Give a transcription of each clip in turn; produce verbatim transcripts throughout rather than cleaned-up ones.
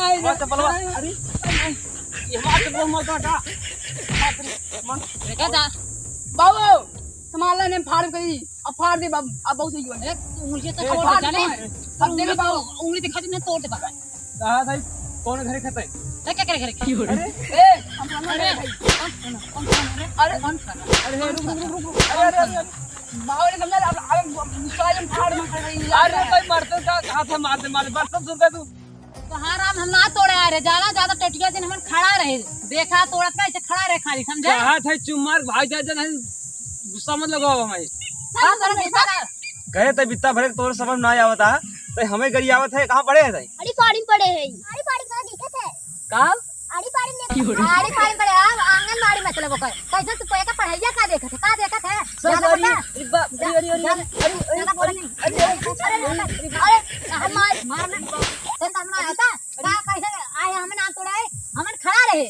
आई रे, चप्पलवा। आई, अरे, आई, आई। ये हमार चप्पल मार काटा। देखा था? बाबू, संभाल ले, नहीं फाड़ करी। अब फाड़ दे बाबू, अब बहुत सही हुआ। ए, तू उंगली तो ए, तोड़ फाड़ दे, जाने। दे। अब देख बाबू, उंगली दिखा दे, नहीं तोड़ दे बाबू। कहा था, कौन घरे खाता है? ए, क्या करे घरे? अरे, ए, हम दोनों अरे, घरे खाई। हम, हम अरे, अरे, रुक, रुक, रुक, रुक, रुक। अरे, अरे, अरे, अरे। बाहुबली समझा, अब, अब गुस्सा आ गया, फाड़ में खड़ गई। अरे, भाई, मरते का, हाथ है, मार दे, मार दे, बस, सब सुन दे तू। तो हाँ राम, हम ना तोड़े आ रहे, ज्यादा, ज्यादा टटिया जिन हमन खड़ा रहे, देखा तोड़त का, ऐसे खड़ा रहे खाली, समझा? कहा था, चुप मार, भाई, जा, जा, नहीं, गुस्सा मत लगाओ हमें। का करे, गुस्सा ना? कहे त बित्ता भरे तोर समझ ना आवत आ, त हमें गरी आवत है, कहाँ पड़े है ताई? आड़ी पाड़ी में पड़े है। आड़ी पाड़ी कहाँ दिखत है? कहाँ? आड़ी पाड़ी में। आड़ी पाड़ी में पड़े है, आंगनबाड़ी मतलब ओकर। कैसे तू कोई का पढ़ैया का देखत है? का देखत है? सर, ज्यादा सॉरी। बोला। अरे बा-, अरे, अरे, अरे, ज्यादा, अरे, अरे, ज्यादा बोला अरे, नहीं। अरे, अरे, अरे, अरे, अरे, अरे, हम मार, मारना। तेरे सामने आया था? का कैसे आए? हमन ना तोड़ाए, हमन खड़ा रहे।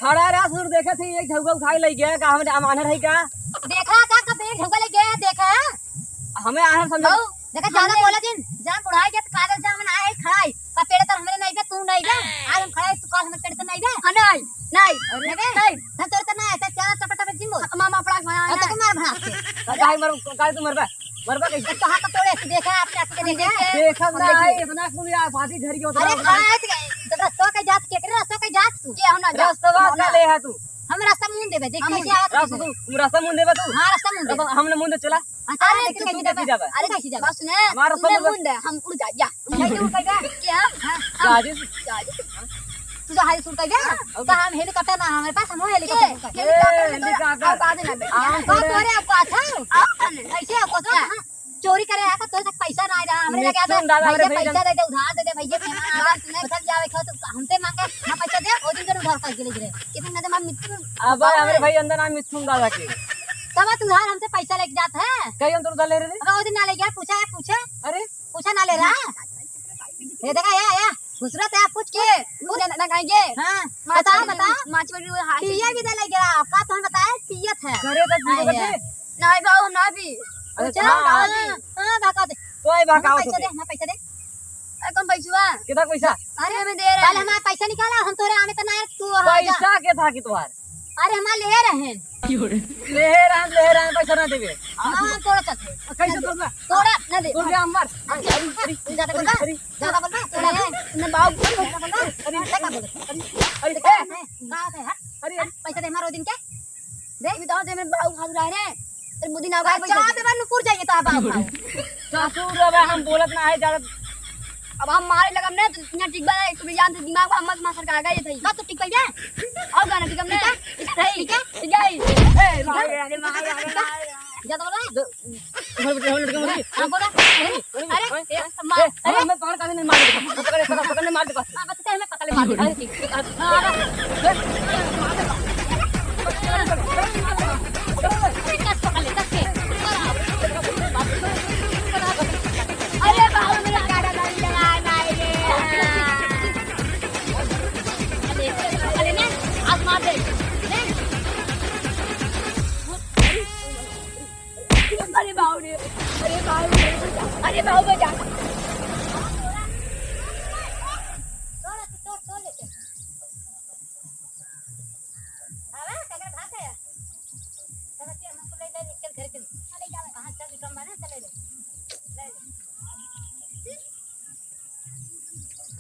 खड़ा रहा, सुर देखत ही, एक झउआ उठाए लइ गया, का हमरे अमानर है का? देखा का, कब एक झउआ लइ गया, देखा? हमें आनर समझ। बहू, देखा, ज्यादा हमने बोला जिन, जान बुढ़ाई गया, तो काले जान आए, खड़ा है। का पेड़ तर हमरे नहीं बे, तू नहीं बे, आज हम खड़ा है, तू काल हमरे पेड़ तर नहीं बे। हाँ, नहीं, नहीं, अरे। नहीं बे, नहीं, हम तोरे तर नहीं, ऐसा क्या चपट चपट जिन बोल। मामा, पड़ा, मामा, हाँ, तो नहीं। मार भड़ा के। का, काहे मर-, काहे तू मरबा? मरबा कैसे? तो हाथ तोड़े, तू देखा, आपने आके देखा? देखा हम ना देखे। है, इतना कुल यार, फांसी झड़ गया, उतना अरे, उतना। खड़ा है, तो रस्तवा के जात, केकरे रस्तवा के जात तू? के हम ना जात? रस्तवा हम का ना। ले है तू? हम रास्ता मुंह देबे, देख हम कैसे आवत रास्ता तू। तू, तू रास्ता मुंह देबे तू? हाँ, रास्ता मुंह देबे। अब हमने मुंह दे चला। अच्छा, अरे, देख तू कैसे कैसे जाबे? अरे, कैसे जाबे? बस सुने, हमारा तूने सब मुंह दे, हम उड़ जा, जा। कैसे उड़ जाएगा? क्या? हाँ, हाँ। जा जी। जा जी। तू तो हाई उड़ जाएगा? हाँ। तो हम हेलीकॉप्टर ना, हमारे पास हम हेलीकॉप्टर के? उड़ जाएगा। हेलीकॉप्टर ये में तो लिखा था। अब बाद में बैठ। हाँ, हाँ, तोरे आपको आता है? हाँ, हाँ। कैसे आपको आता है? हाँ। चोरी करे आया था, तोरे तक पैसा ना आया, हमरे लगे आता, मिथुन दादा, हमरे भैया भैया पैसा दे दे, उधार दे दे, भैया, पैसा ना आया, सुने, बता दिया, तो हमसे मांगे, ना पैसा दे, वो दिन के उधार करके ले रहे। कितने ना दे, मैं मिथुन अब हमरे भाई अंदर ना मिथुन दादा के। तब तू उधार हमसे पैसा लेके जात है। कहीं हम तो उधार ले रहे थे। अब वो दिन ना ले गया, पूछा है, पूछे? अरे। पूछा ना ले रहा। ये देखा, या, या, खूबसूरत है, आप पूछ के। पूछ। ना, ना, ना, ये। हाँ, माच बताओ, वाली, बताओ। माच वाली वो हाथ पिया भी दे ले गया, का तुम बताए, पियत है। करे तो हाय, पियत है। है। नहीं बाबू, हम ना भी। अरे, पूछा? हाँ, हाँ, हाँ, बहका दे। तो आई बहकाओ हमें पैसा तो दे, दे। हमें पैसा दे। अरे, कौन पैसवा? कितना पैसा? अरे, हमें दे रहे कल हैं। हमारा पैसा निकाला, हम तोरे आने तो ना आए, तू आ जा। पैसा के था कि तुम्हार? अरे, हमार ले रहे हैं। ले रहे हैं, ले रहे हैं, पैसा ना देवे। हाँ, तोड़ा चलते। कैसे तोड़बा? तोड़ा, ना दे। तोड़ दे, हम मार। अरे, अरे, अरे, ज्यादा बोल रहा? अरे, ज्यादा बोल रहा? तोड़ा है। मैं बाबू, ज्यादा बोल रहा? अरे, क्या बोल रहा? अरे, अरे, क्या है? कहाँ से है? अरे, अरे, पैसा दे, मारो दिन के। दे। अभी तो दे, मैं बाबू भाग रहा है रे। अरे, बुद्धि ना होगा, अच्छा, पैसा दे। आप एक बार नुपुर जाइए तो आप बाबू भाग। ससुर, अब हम बोलत ना है ज्यादा। अब हम मारे लगम ना, तो यहाँ टिकबा ना, एक तो जान से दिमाग बा, मत मास्टर का आ गए थे। का तू टिक पाइबे? और गाना टिकम ना। ठीक है? ठीक है? ठीक है? ए, मार गया, अरे, मार गया, अरे, मार गया। ज्यादा बोल रहा है? उधर बैठे, उधर बैठे, उधर बैठे। हाँ, बोल रहा है। अरे, अरे, अरे, ए, मार, अरे, अरे। मैं पकड़ के नहीं मार दूंगा। पकड़, पकड़, पकड़, नहीं मार दूंगा। हाँ, बस तेरे में पकड़ ले, मार दूंगा। अरे, ठीक है। हाँ, हाँ, हाँ। अरे, कस पकड़ ले, कस के। अरे, बाबू, मेरा गाड़ा गाड़ी लगा, नहीं रे। अरे, पकड़ ले ना, आज मार दे। ले। अरे बाबू रे, अरे बाबू रे, अरे बाबू बचा।